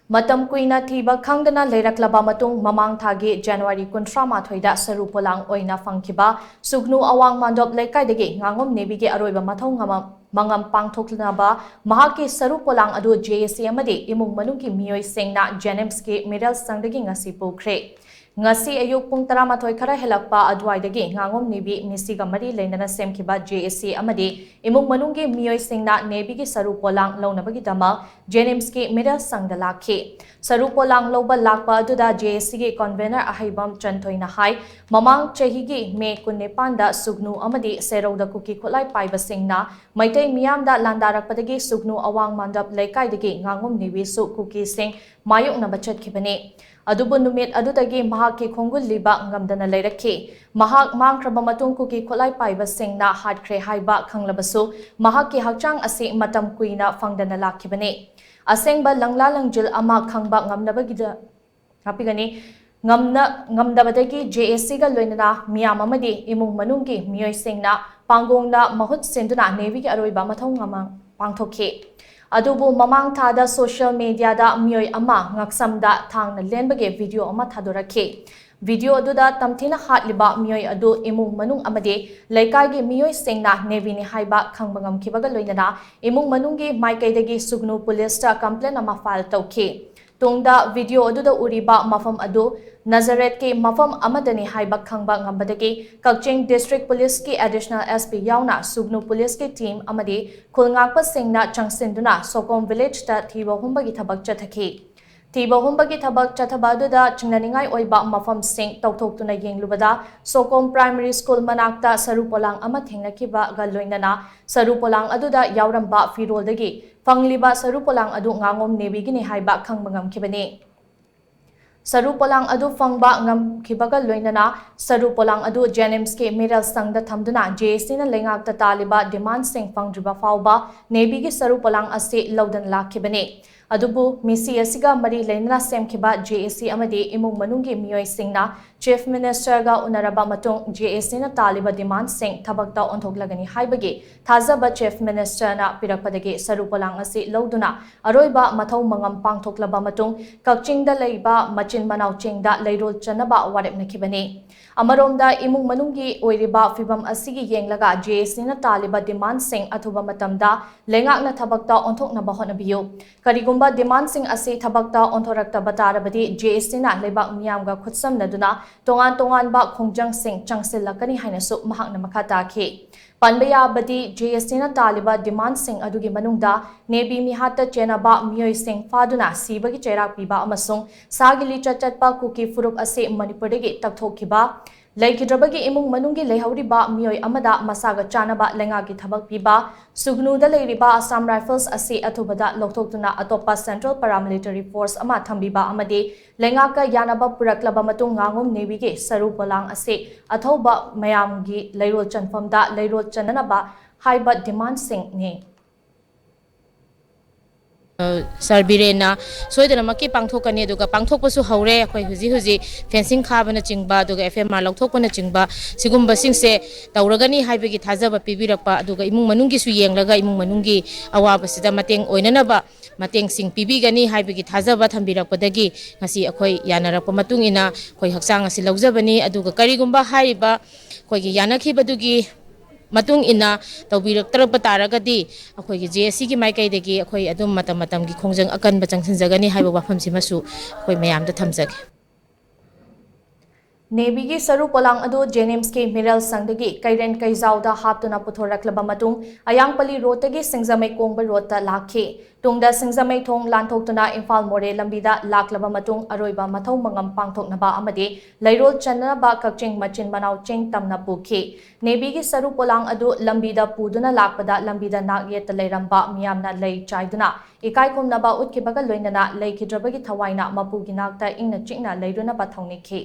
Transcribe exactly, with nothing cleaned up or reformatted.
ꯃꯇꯝ ꯀꯨꯏꯅ ꯊꯤꯕ ꯈꯪꯗꯅ ꯂꯩꯔꯛꯂꯕ ꯃꯇꯨꯡ, ꯃꯃꯥꯡ ꯊꯥꯒꯤ ꯖꯅꯋꯥꯔꯤ ꯀꯨꯟꯊ꯭ꯔꯥ ꯃꯥꯊꯣꯏꯗ ꯁꯔꯨ ꯄꯣꯂꯥꯡ ꯑꯣꯏꯅ ꯐꯪꯈꯤꯕ ꯁꯨꯒꯅꯨ ꯑꯋꯥꯡ ꯃꯥꯟꯗꯣꯞ ꯂꯩꯀꯥꯏꯗꯒꯤ ꯉꯥꯉꯣꯝ ꯅꯦꯕꯤꯒꯤ ꯑꯔꯣꯏꯕ ꯃꯊꯧ ꯉꯃ-, ꯃꯉꯝ ꯄꯥꯡꯊꯣꯛꯅꯕ ꯃꯍꯥꯛꯀꯤ ꯁꯔꯨ ꯄꯣꯂꯥꯡ ꯑꯗꯨ ꯖꯦ ꯑꯦ ꯁꯤ ꯑꯃꯗꯤ ꯏꯃꯨꯡ ꯃꯅꯨꯡꯒꯤ ꯃꯤꯑꯣꯏꯁꯤꯡꯅ ꯖꯦꯅꯤꯝꯁꯀꯤ ꯃꯤꯔꯦꯜ ꯁꯪꯗꯒꯤ ꯉꯁꯤ ꯄꯨꯈ꯭ꯔꯦ꯫ ꯉꯁꯤ ꯑꯌꯨꯛ ꯄꯨꯡ ꯇꯔꯥꯃꯥꯊꯣꯏ ꯈꯔ ꯍꯦꯜꯂꯛꯄ ꯑꯗꯨꯋꯥꯏꯗꯒꯤ ꯉꯥꯉꯣꯝ ꯅꯦꯕꯤ ꯃꯤꯁꯤꯒ ꯃꯔꯤ ꯂꯩꯅꯅ ꯁꯦꯝꯈꯤꯕ ꯖꯦ ꯑꯦ ꯁꯤ ꯑꯃꯗꯤ ꯏꯃꯨꯡ ꯃꯅꯨꯡꯒꯤ ꯃꯤꯑꯣꯏꯁꯤꯡꯅ ꯅꯦꯕꯤꯒꯤ ꯁꯔꯨ ꯄꯣꯂꯥꯡ ꯂꯧꯅꯕꯒꯤꯗꯃꯛ ꯖꯦꯅꯤꯝꯁꯀꯤ ꯃꯤꯔꯦꯜ ꯁꯪꯗ ꯂꯥꯛꯈꯤ꯫ ꯁꯔꯨ ꯄꯣꯂꯥꯡ ꯂꯧꯕ ꯂꯥꯛꯄ ꯑꯗꯨꯗ ꯖꯦ ꯑꯦ ꯁꯤꯒꯤ ꯀꯟꯚꯦꯅꯔ ꯑꯍꯩꯕꯝ ꯆꯟꯊꯣꯏꯅ ꯍꯥꯏ, ꯃꯃꯥꯡ ꯆꯍꯤꯒꯤ ꯃꯦ ꯀꯨꯟꯅꯤꯄꯥꯟꯗ ꯁꯨꯒꯅꯨ ꯑꯃꯗꯤ ꯁꯦꯔꯧꯗ ꯀꯨꯀꯤ ꯈꯨꯠꯂꯥꯏ ꯄꯥꯏꯕꯁꯤꯡꯅ ꯃꯩꯇꯩ ꯃꯤꯌꯥꯝꯗ ꯂꯥꯟꯗꯥꯔꯛꯄꯗꯒꯤ ꯁꯨꯒꯅꯨ ꯑꯋꯥꯡ ꯃꯥꯟꯗꯞ ꯂꯩꯀꯥꯏꯗꯒꯤ ꯉꯥꯉꯣꯝ ꯅꯦꯕꯤꯁꯨ ꯀꯨꯀꯤꯁꯤꯡ ꯃꯥꯌꯣꯛꯅꯕ ꯆꯠꯈꯤꯕꯅꯤ꯫ ꯑꯗꯨꯕꯨ ꯅꯨꯃꯤꯠ ꯑꯗꯨꯗꯒꯤ ꯃꯍꯥꯛꯀꯤ ꯈꯣꯡꯒꯨꯜ ꯂꯤꯕ ꯉꯝꯗꯅ ꯂꯩꯔꯛꯈꯤ꯫ ꯃꯍꯥꯛ ꯃꯥꯡꯈ꯭ꯔꯕ ꯃꯇꯨꯡ ꯀꯨꯀꯤ ꯈꯨꯠꯂꯥꯏ ꯄꯥꯏꯕꯁꯤꯡꯅ ꯍꯥꯠꯈ꯭ꯔꯦ ꯍꯥꯏꯕ ꯈꯪꯂꯕꯁꯨ, ꯃꯍꯥꯛꯀꯤ ꯍꯛꯆꯥꯡ ꯑꯁꯤ ꯃꯇꯝ ꯀꯨꯏꯅ ꯐꯪꯗꯅ ꯂꯥꯛꯈꯤꯕꯅꯤ꯫ ꯑꯁꯦꯡꯕ ꯂꯪꯂꯥ ꯂꯪꯖꯤꯜ ꯑꯃ ꯈꯪꯕ ꯉꯝꯅꯕꯒꯤꯗ-, ꯉꯥꯛꯄꯤꯒꯅꯤ꯫ ꯉꯝꯅ-, ꯉꯝꯗꯕꯗꯒꯤ ꯖꯦ ꯑꯦ ꯁꯤꯒ ꯂꯣꯏꯅꯅ ꯃꯤꯌꯥꯝ ꯑꯃꯗꯤ ꯏꯃꯨꯡ ꯃꯅꯨꯡꯒꯤ ꯃꯤꯑꯣꯏꯁꯤꯡꯅ ꯄꯥꯡꯒꯣꯡꯅ ꯃꯍꯨꯠ ꯁꯤꯟꯗꯨꯅ ꯅꯦꯚꯤꯒꯤ ꯑꯔꯣꯏꯕ ꯃꯊꯧ ꯉꯃ-, ꯄꯥꯡꯊꯣꯛꯈꯤ꯫ ꯑꯗꯨꯕꯨ ꯃꯃꯥꯡ ꯊꯥꯗ ꯁꯣꯁꯤꯌꯦꯜ ꯃꯤꯗꯤꯌꯥꯗ ꯃꯤꯑꯣꯏ ꯑꯃ ꯉꯛꯁꯝꯗ ꯊꯥꯡꯅ ꯂꯦꯟꯕꯒꯤ ꯚꯤꯗꯤꯑꯣ ꯑꯃ ꯊꯥꯗꯣꯔꯛꯈꯤ꯫ ꯚꯤꯗꯤꯑꯣ ꯑꯗꯨꯗ ꯇꯝꯊꯤꯅ ꯍꯥꯠꯂꯤꯕ ꯃꯤꯑꯣꯏ ꯑꯗꯨ ꯏꯃꯨꯡ ꯃꯅꯨꯡ ꯑꯃꯗꯤ ꯂꯩꯀꯥꯏꯒꯤ ꯃꯤꯑꯣꯏꯁꯤꯡꯅ ꯅꯦꯚꯤꯅꯤ ꯍꯥꯏꯕ ꯈꯪꯕ ꯉꯝꯈꯤꯕꯒ ꯂꯣꯏꯅꯅ ꯏꯃꯨꯡ ꯃꯅꯨꯡꯒꯤ ꯃꯥꯏꯀꯩꯗꯒꯤ ꯁꯨꯒꯅꯨ ꯄꯨꯂꯤꯁꯇ ꯀꯝꯄ꯭ꯂꯦꯟ ꯑꯃ ꯐꯥꯏꯜ ꯇꯧꯈꯤ꯫ ꯇꯨꯡꯗ ꯚꯤꯗꯤꯑꯣ ꯑꯗꯨꯗ ꯎꯔꯤꯕ ꯃꯐꯝ ꯑꯗꯨ ꯅꯖꯔꯦꯠꯀꯤ ꯃꯐꯝ ꯑꯃꯗꯅꯤ ꯍꯥꯏꯕ ꯈꯪꯕ ꯉꯝꯕꯗꯒꯤ ꯀꯛꯆꯤꯡ ꯗꯤꯁꯇ꯭ꯔꯤꯛ ꯄꯨꯂꯤꯁꯀꯤ ꯑꯦꯗꯤꯁꯅꯦꯜ ꯑꯦꯁ ꯄꯤ ꯌꯥꯎꯅ ꯁꯨꯒꯅꯨ ꯄꯨꯂꯤꯁꯀꯤ ꯇꯤꯝ ꯑꯃꯗꯤ ꯈꯨꯜ ꯉꯥꯛꯄꯁꯤꯡꯅ ꯆꯪꯁꯤꯟꯗꯨꯅ ꯁꯣꯀꯣꯝ ꯚꯤꯂꯦꯖꯇ ꯊꯤꯕ ꯍꯨꯝꯕꯒꯤ ꯊꯕꯛ ꯆꯠꯊꯈꯤ꯫ ꯊꯤꯕ ꯍꯨꯝꯕꯒꯤ ꯊꯕꯛ ꯆꯠꯊꯕ ꯑꯗꯨꯗ ꯆꯤꯡꯅꯅꯤꯡꯉꯥꯏ ꯑꯣꯏꯕ ꯃꯐꯝꯁꯤꯡ ꯇꯧꯊꯣꯛꯇꯨꯅ ꯌꯦꯡꯂꯨꯕꯗ ꯁꯣꯀꯣꯝ ꯄ꯭ꯔꯥꯏꯃꯔꯤ ꯁ꯭ꯀꯨꯜ ꯃꯅꯥꯛꯇ ꯁꯔꯨ ꯄꯣꯂꯥꯡ ꯑꯃ ꯊꯦꯡꯅꯈꯤꯕꯒ ꯂꯣꯏꯅꯅ ꯁꯔꯨ ꯄꯣꯂꯥꯡ ꯑꯗꯨꯗ ꯌꯥꯎꯔꯝꯕ ꯐꯤꯔꯣꯜꯗꯒꯤ ꯐꯪꯂꯤꯕ ꯁꯔꯨ ꯄꯣꯂꯥꯡ ꯑꯗꯨ ꯉꯥꯉꯣꯝ ꯅꯦꯕꯤꯒꯤꯅꯤ ꯍꯥꯏꯕ ꯈꯪꯕ ꯉꯝꯈꯤꯕꯅꯤ꯫ ꯁꯔꯨ ꯄꯣꯂꯥꯡ ꯑꯗꯨ ꯐꯪꯕ ꯉꯝꯈꯤꯕꯒ ꯂꯣꯏꯅꯅ ꯁꯔꯨ ꯄꯣꯂꯥꯡ ꯑꯗꯨ ꯖꯦꯅꯤꯝꯁꯀꯤ ꯃꯤꯔꯦꯜ ꯁꯪꯗ ꯊꯝꯗꯨꯅ ꯖꯦ ꯑꯦ ꯁꯤꯅ ꯂꯩꯉꯥꯛꯇ ꯇꯥꯜꯂꯤꯕ ꯗꯤꯃꯥꯟꯁꯤꯡ ꯐꯪꯗ꯭ꯔꯤꯕ ꯐꯥꯎꯕ ꯅꯦꯚꯤꯒꯤ ꯁꯔꯨ ꯄꯣꯂꯥꯡ ꯑꯁꯤ ꯂꯧꯗꯨꯅ ꯂꯥꯛꯈꯤꯕꯅꯤ꯫ ꯑꯗꯨꯕꯨ ꯃꯤꯁꯤ ꯑꯁꯤꯒ ꯃꯔꯤ ꯂꯩꯅꯅ ꯁꯦꯝꯈꯤꯕ ꯖꯦ ꯑꯦ ꯁꯤ ꯑꯃꯗꯤ ꯏꯃꯨꯡ ꯃꯅꯨꯡꯒꯤ ꯃꯤꯑꯣꯏꯁꯤꯡꯅ Chief Minister ꯒ ꯎꯅꯔꯕ ꯃꯇꯨꯡ, ꯖꯦ ꯑꯦ ꯁꯤ ꯅ ꯇꯥꯜꯂꯤꯕ demand ꯁꯤꯡ ꯊꯕꯛꯇ ꯑꯣꯟꯊꯣꯛꯂꯒꯅꯤ ꯍꯥꯏꯕꯒꯤ ꯊꯥꯖꯕ Chief Minister ꯅ ꯄꯤꯔꯛꯄꯗꯒꯤ ꯁꯔꯨ ꯄꯣꯂꯥꯡ ꯑꯁꯤ ꯂꯧꯗꯨꯅ ꯑꯔꯣꯏꯕ ꯃꯊꯧ ꯃꯉꯝ ꯄꯥꯡꯊꯣꯛꯂꯕ ꯃꯇꯨꯡ, ꯀꯛꯆꯤꯡꯗ ꯂꯩꯕ ꯃꯆꯤꯟ ꯃꯅꯥꯎ ꯆꯤꯡꯗ ꯂꯩꯔꯣꯜ ꯆꯟꯅꯕ ꯋꯥꯔꯦꯞꯅꯈꯤꯕꯅꯤ꯫ ꯑꯃꯔꯣꯝꯗ, ꯏꯃꯨꯡ ꯃꯅꯨꯡꯒꯤ ꯑꯣꯏꯔꯤꯕ ꯐꯤꯕꯝ ꯑꯁꯤꯒꯤ ꯌꯦꯡꯂꯒ ꯖꯦ ꯑꯦ ꯁꯤ ꯅ ꯇꯥꯜꯂꯤꯕ demand ꯁꯤꯡ ꯑꯊꯨꯕ ꯃꯇꯝꯗ ꯂꯩꯉꯥꯛꯅ ꯊꯕꯛꯇ ꯑꯣꯟꯊꯣꯛꯅꯕ ꯍꯣꯠꯅꯕꯤꯌꯨ꯫ ꯀꯔꯤꯒꯨꯝꯕ demand ꯁꯤꯡ ꯑꯁꯤ ꯊꯕꯛꯇ ꯑꯣꯟꯊꯣꯔꯛꯇꯕ ꯇꯥꯔꯕꯗꯤ, ꯖꯦ ꯑꯦ ꯁꯤ ꯅ ꯂꯩꯕꯥꯛ ꯃꯤꯌꯥꯝꯒ ꯈꯨꯠꯁꯝꯅꯗꯨꯅ ꯇꯣꯉꯥꯟ ꯇꯣꯉꯥꯟꯕ ꯈꯣꯡꯖꯪꯁꯤꯡ ꯆꯪꯁꯤꯜꯂꯛꯀꯅꯤ ꯍꯥꯏꯅꯁꯨ ꯃꯍꯥꯛꯅ ꯃꯈꯥ ꯇꯥꯈꯤ꯫ ꯄꯟꯕ ꯌꯥꯕꯗꯤ, ꯖꯦ ꯑꯦ ꯁꯤ ꯅ ꯇꯥꯜꯂꯤꯕ demand ꯁꯤꯡ ꯑꯗꯨꯒꯤ ꯃꯅꯨꯡꯗ ꯅꯦꯚꯤ ꯃꯤꯍꯥꯠꯇ ꯆꯦꯟꯅꯕ ꯃꯤꯑꯣꯏꯁꯤꯡ ꯐꯥꯗꯨꯅ ꯁꯤꯕꯒꯤ ꯆꯩꯔꯥꯛ ꯄꯤꯕ ꯑꯃꯁꯨꯡ ꯁꯥꯒꯤ ꯂꯤꯆꯠ ꯆꯠꯄ ꯀꯨꯀꯤ ꯐꯨꯔꯨꯞ ꯑꯁꯤ ꯃꯅꯤꯄꯨꯔꯗꯒꯤ ꯇꯛꯊꯣꯛꯈꯤꯕ, ꯂꯩꯈꯤꯗ꯭ꯔꯕꯒꯤ ꯏꯃꯨꯡ ꯃꯅꯨꯡꯒꯤ ꯂꯩꯍꯧꯔꯤꯕ ꯃꯤꯑꯣꯏ ꯑꯃꯗ ꯃꯁꯥꯒ ꯆꯥꯟꯅꯕ ꯂꯩꯉꯥꯛꯀꯤ ꯊꯕꯛ ꯄꯤꯕ, ꯁꯨꯒꯅꯨꯗ ꯂꯩꯔꯤꯕ Assam Rifles ꯑꯁꯤ ꯑꯊꯨꯕꯗ ꯂꯧꯊꯣꯛꯇꯨꯅ ꯑꯇꯣꯞꯄ Central Paramilitary Force ꯑꯃ ꯊꯝꯕꯤꯕ ꯑꯃꯗꯤ ꯂꯩꯉꯥꯛꯀ ꯌꯥꯅꯕ ꯄꯨꯔꯛꯂꯕ ꯃꯇꯨꯡ ꯉꯥꯉꯣꯝ ꯅꯦꯚꯤꯒꯤ ꯁꯔꯨ ꯄꯣꯂꯥꯡ ꯑꯁꯤ ꯑꯊꯧꯕ ꯃꯌꯥꯝꯒꯤ ꯂꯩꯔꯣꯜ ꯆꯟꯐꯝꯗ ꯂꯩꯔꯣꯜ ꯆꯟꯅꯅꯕ ꯍꯥꯏꯕ demand ꯁꯤꯡꯅꯤ꯫ ꯁꯥꯔ ꯕꯤꯔꯦꯟꯅ ꯁꯣꯏꯗꯅꯃꯛꯀꯤ ꯄꯥꯡꯊꯣꯛꯀꯅꯤ, ꯑꯗꯨꯒ ꯄꯥꯡꯊꯣꯛꯄꯁꯨ ꯍꯧꯔꯦ꯫ ꯑꯩꯈꯣꯏ ꯍꯧꯖꯤꯛ ꯍꯧꯖꯤꯛ fencing ꯈꯥꯕꯅꯆꯤꯡꯕ, ꯑꯗꯨꯒ F M R ꯂꯧꯊꯣꯛꯄꯅꯆꯤꯡꯕ, ꯁꯤꯒꯨꯝꯕꯁꯤꯡꯁꯦ ꯇꯧꯔꯒꯅꯤ ꯍꯥꯏꯕꯒꯤ ꯊꯥꯖꯕ ꯄꯤꯕꯤꯔꯛꯄ, ꯑꯗꯨꯒ ꯏꯃꯨꯡ ꯃꯅꯨꯡꯒꯤꯁꯨ ꯌꯦꯡꯂꯒ ꯏꯃꯨꯡ ꯃꯅꯨꯡꯒꯤ ꯑꯋꯥꯕꯁꯤꯗ ꯃꯇꯦꯡ ꯑꯣꯏꯅꯅꯕ ꯃꯇꯦꯡꯁꯤꯡ ꯄꯤꯕꯤꯒꯅꯤ ꯍꯥꯏꯕꯒꯤ ꯊꯥꯖꯕ ꯊꯝꯕꯤꯔꯛꯄꯗꯒꯤ ꯉꯁꯤ ꯑꯩꯈꯣꯏ ꯌꯥꯅꯔꯛꯄ ꯃꯇꯨꯡ ꯏꯟꯅ ꯑꯩꯈꯣꯏ ꯍꯛꯆꯥꯡ ꯑꯁꯤ ꯂꯧꯖꯕꯅꯤ꯫ ꯑꯗꯨꯒ ꯀꯔꯤꯒꯨꯝꯕ ꯍꯥꯏꯔꯤꯕ ꯑꯩꯈꯣꯏꯒꯤ ꯌꯥꯅꯈꯤꯕꯗꯨꯒꯤ ꯃꯇꯨꯡ ꯏꯟꯅ ꯇꯧꯕꯤꯔꯛꯇ꯭ꯔꯕ ꯇꯥꯔꯒꯗꯤ, ꯑꯩꯈꯣꯏꯒꯤ ꯖꯦ ꯑꯦ ꯁꯤꯒꯤ ꯃꯥꯏꯀꯩꯗꯒꯤ ꯑꯩꯈꯣꯏ ꯑꯗꯨꯝ ꯃꯇꯝ ꯃꯇꯝꯒꯤ ꯈꯣꯡꯖꯪ ꯑꯀꯟꯕ ꯆꯪꯁꯤꯟꯖꯒꯅꯤ ꯍꯥꯏꯕ ꯋꯥꯐꯝꯁꯤꯃꯁꯨ ꯑꯩꯈꯣꯏ ꯃꯌꯥꯝꯗ ꯊꯝꯖꯒꯦ꯫ ꯅꯦꯚꯤꯒꯤ ꯁꯔꯨ ꯄꯣꯂꯥꯡ ꯑꯗꯨ ꯖꯦꯅꯤꯝꯁꯀꯤ ꯃꯤꯔꯦꯜ ꯁꯪꯗꯒꯤ ꯀꯩꯔꯦꯟ ꯀꯩꯖꯥꯎꯗ ꯍꯥꯞꯇꯨꯅ ꯄꯨꯊꯣꯔꯛꯂꯕ ꯃꯇꯨꯡ, ꯑꯌꯥꯡꯄꯜꯂꯤ ꯔꯣꯗꯇꯒꯤ ꯁꯤꯡꯖꯃꯩ ꯀꯣꯡꯕ ꯔꯣꯗꯇ ꯂꯥꯛꯈꯤ꯫ ꯇꯨꯡꯗ ꯁꯤꯡꯖꯃꯩ ꯊꯣꯡ ꯂꯥꯟꯊꯣꯛꯇꯨꯅ ꯏꯝꯐꯥꯜ ꯃꯣꯔꯦ ꯂꯝꯕꯤꯗ ꯂꯥꯛꯂꯕ ꯃꯇꯨꯡ, ꯑꯔꯣꯏꯕ ꯃꯊꯧ ꯃꯉꯝ ꯄꯥꯡꯊꯣꯛꯅꯕ ꯑꯃꯗꯤ ꯂꯩꯔꯣꯜ ꯆꯟꯅꯅꯕ ꯀꯛꯆꯤꯡ ꯃꯆꯤꯟ ꯃꯅꯥꯎ ꯆꯤꯡ ꯇꯝꯅ ꯄꯨꯈꯤ꯫ ꯅꯦꯚꯤꯒꯤ ꯁꯔꯨ ꯄꯣꯂꯥꯡ ꯑꯗꯨ ꯂꯝꯕꯤꯗ ꯄꯨꯗꯨꯅ ꯂꯥꯛꯄꯗ, ꯂꯝꯕꯤꯗ ꯅꯥꯛ ꯌꯦꯠꯇ ꯂꯩꯔꯝꯕ ꯃꯤꯌꯥꯝꯅ ꯂꯩ ꯆꯥꯏꯗꯨꯅ ꯏꯀꯥꯏ ꯈꯨꯝꯅꯕ ꯎꯠꯈꯤꯕꯒ ꯂꯣꯏꯅꯅ, ꯂꯩꯈꯤꯗ꯭ꯔꯕꯒꯤ ꯊꯋꯥꯏꯅ ꯃꯄꯨꯒꯤ ꯅꯥꯛꯇ ꯏꯪꯅ ꯆꯤꯛꯅ ꯂꯩꯔꯨꯅꯕ ꯊꯧꯅꯤꯈꯤ꯫